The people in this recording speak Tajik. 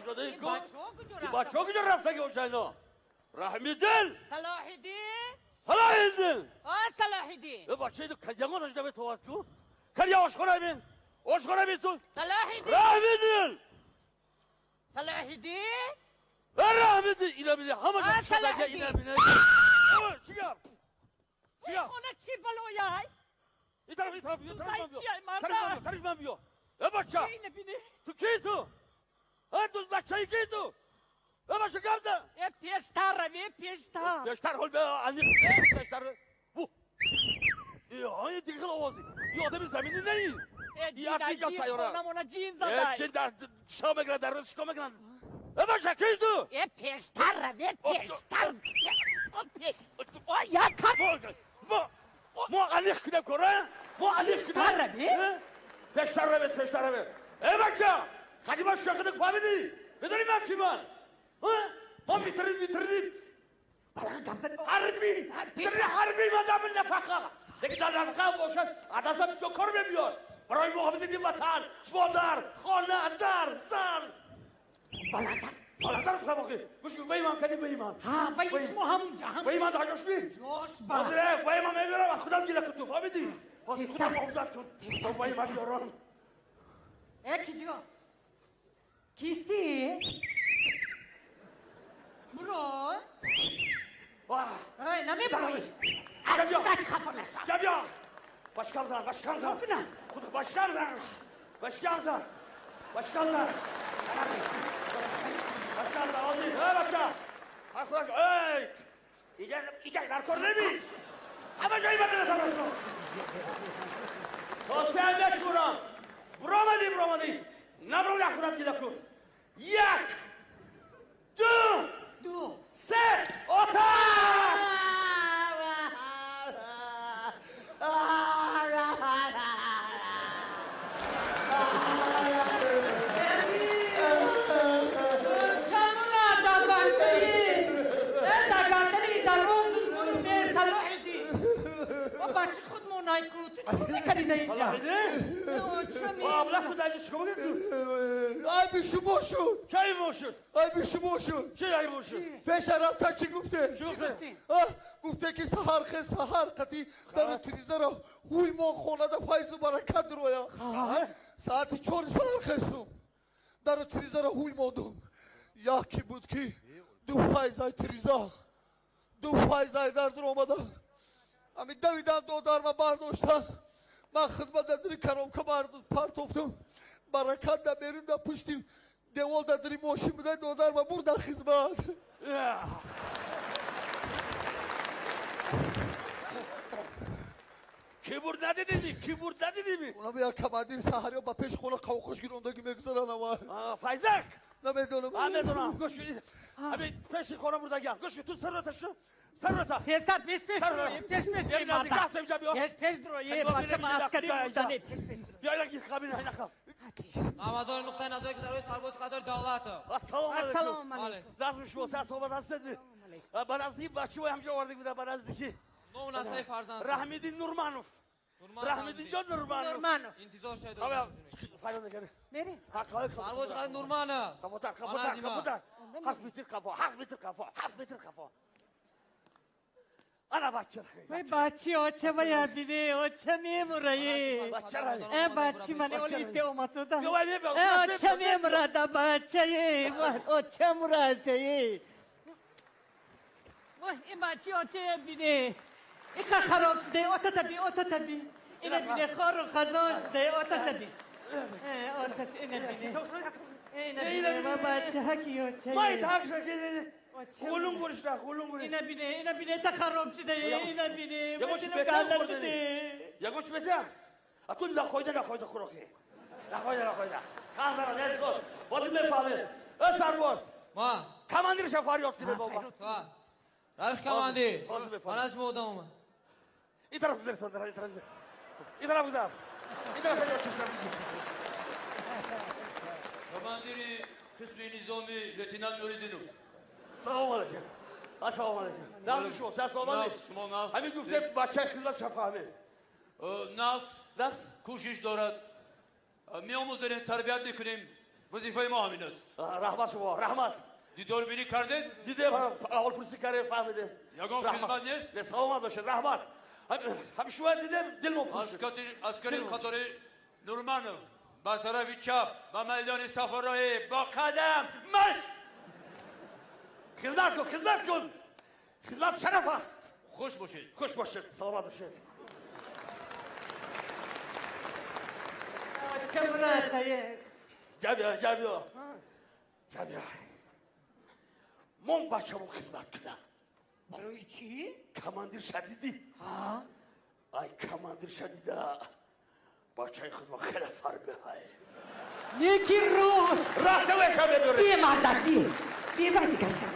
Бачаҳо куҷо рафтагӣ бошанд ино? Раҳмиддин! Салоҳиддин! Салоҳиддин! О, Салоҳиддин! Э, бача иду кадягон ошда метовад ку? Кадя ошхона бин! Ошхона бин ту! Салоҳиддин! Раҳмиддин! Салоҳиддин! Э, Раҳмиддин! Ина бини, ҳама А, ҷо шудага Салоҳиддин! ина бини. Э, чӣ гап? Чӣ гап? Хона чӣ балояй? Ин тараф, ин тараф, ин тараф ман биё. Чӣ ай, марда? Тараф ман биё, тараф ман биё. Э, бача! Ина бини. Ту кӣ ту? Э, ту бачаи кӣ ту? Э, бача гап зан! Э, пештар раве, пештар. Пештар ҳол бе, ани пештар. Бу. Э, ай дигар хел овози. Ин одами заминӣ неи. Э, Ин Африка ҷин, сайёра. хонамона ҷин Э, задай. ҷин дар шом мекунад, дар рӯз чикор мекунад? Э, бача кӣ ту? Э, пештар раве, пештар. О, як кап. Мо алих кунем кора? Мо алих кунем. Пештар раве? Э? Пештар раве, пештар раве. Э, бача! Қадима шоқидик фаҳмидӣ? Медонӣ ман ки ман? Ҳа? Мо митрид, митрид. Ҳарбӣ, митрид ҳарбӣ ман дар нафақа. Лекин дар нафақа бошад, адаса бисёр кор мебиёд. Барои муҳофизати ватан, модар, хона, дар, зан. Баландтар. Баландтар гуфтам охи. Гӯш кун, вай ман кадӣ, вай ман. Ҳа, вай шумо ҳамунҷа, ҳамунҷа. Вай ман дар ҷош би? Ҷош ба. Ҳозире, вай ман мебирам, худам гила кун ту, фаҳмидӣ? Ҳозир худам Тезтар. муҳофизат кун. Тезтар, Вай ман тезтар. ёрон. Э, киҷо? Кистӣ? Буро? Вах! Эй, намебурӣ? Ҷа Аз биё. худат хафа нашав. Ҷа биё. Башкам зан, башкам зан. Кунам? Худ башкам зан. Башкам зан. Башкам зан. Башкам зан, ҳозир. Эй, бача. Ҳа, худак, эй! Иҷа, иҷа дар кор неми. Ҳама ҷои баданатон аст. То се мешурам. Буромадӣ, буромадӣ. Набурам, як худат гила кун. Як, ду, Ду. се, оташ! Чамурада бачаи? Э, дар гардани дароз ме Салоҳиддин. Мо бачи худмон айку. Ту чӣ мекардӣ дар инҷа? Салоҳиддин? Чами? О, абла ту дар инҷа чикор мекардӣ ту? Айби шумо шуд. Кай мо шуд? Айби шумо шуд. Чӣ айби мо шуд? Пеша рафта чӣ гуфте? Чӣ гуфте? А, гуфте ки саҳар хез, саҳар қати дару тирезаро ҳуй мон, хонада файзу баракат дуроя. Саати 4 саҳар хестум. Дару тирезаро ҳуй мондум. Яке буд ки ду файзай тиреза, ду файзай дар дур омада. Ами давидан додарма бардошта. Ман хидмат дар дури коробка партофтум. Баракат да берун да пушти девол дар дури мошин буда додарма бурда хизмат. Ки бурд надидӣ? Ки бурд надидӣ? Унам як командир саҳариё ба пеши хона қавқош гирондагӣ мегузаранд ама. А, Файзак! Намедонам. А, медонам. Гӯш кун. Ами пеши хона бурдагиам. Гӯш кун, ту саррота шу. Саррота. Тезтар, пеш пеш Сар- дуро, пеш пеш Бери дуро, наздик, марда. рафта инҷа биё. Пеш пеш дуро, е, Биё, бача, биё, ман биё, аскари биё, бурдане, инҷа. пеш пеш дуро. Биё, инак қабина, инак қаб. Намадори нуқтаи назари гузарои сарбози қадори Давлатов. Ассалому алайкум. Ассалому алайкум. Назми шумо, се саломат ҳастед? Ба наздики бачаҳои ҳамҷо овардик буда, ба наздики. Ному насаби фарзанд. Раҳмиддин Нурманов. Раҳмиддинҷон Нурманов. Нурманов. Интизор шавед. Ҳава, файда накард. Мерем? Ҳа, қафо, қафо. Сарбози қадори Нурманов. Қафотар, қафотар, Маназима. қафотар. 7 метр қафо, 7 метр қафо, 7 метр қафо. Ана бача. Вай бачи, оча вай бине, оча мемураи. Бача ра. Э, бачи, мане олисте омасуда. Биё, вай мебиё, Э, мебиё, оча мебиё. мемурада бачаи, вай, оча мурашаи. Вай, ин бачи, оча бине. Иқа хароб шуде, ота таби, ота таби. Ина бине, хору хазон шуде, ота шаби. Э, оташ, ина бине. Ина бине, ва бача ки оча. Май так шаки. Оча. Гулун гуришта, гулун гуриш. Ина бине, ина бине, та хароб шуде, ина бине. Ягон чӣ Ва бетар ганда хӯрдани? шуде. Ягон чӣ бетар? А ту нахойда, нахойда хӯрокӣ. Нахойда, нахойда. Қанзара, нес кун. Боз мефаҳмем. Э, сарбоз. Ма. Командирша фарёд кунед бобо. Ва. Рафиқ командир. Ҳозир мефаҳмем. Ман аз шумо одам омад. Ин тараф гузар, ин тараф гузар. Ин тараф гузар. Ин тараф гузар, чашм бизӣ. Командири қисми низоми лейтенант Нуриддинов. Салом алейкум. Ассалому алейкум. Нағз шумо, се саломат Нағз, нест. шумо нағз. Ҳамин гуфте бачаи хизмат шафаҳмем. Нафс Нафс кӯшиш дорад. Меомӯзонем, тарбият мекунем. Вазифаи мо ҳамин аст. Раҳмат шумо, раҳмат. Дидор бинӣ кардед? Дидем, аҳволпурсӣ кардем, фаҳмидем. Ягон хизмат нест? Не, саломат бошед, раҳмат. Ҳам шумо дидем, дилмо пур шуд. Аскари қатори Нурманов ба тарафи чап ба майдони сафароӣ бо қадам марш! Хизмат кун, хизмат кун. Хизмат шараф аст. Хуш бошед. Хуш бошед, саломат бошед. Ҷабиё, ҷабиё. Ҷабиё. Мон бачамо хизмат кунам. Барои чӣ? Командир шадидӣ. Ай, командир шадида. Бачаи худро хеле фарбеҳай. Неки рост. Рафта веша медорӣ. Бемардак, бе. Бе, вай дигар шаб.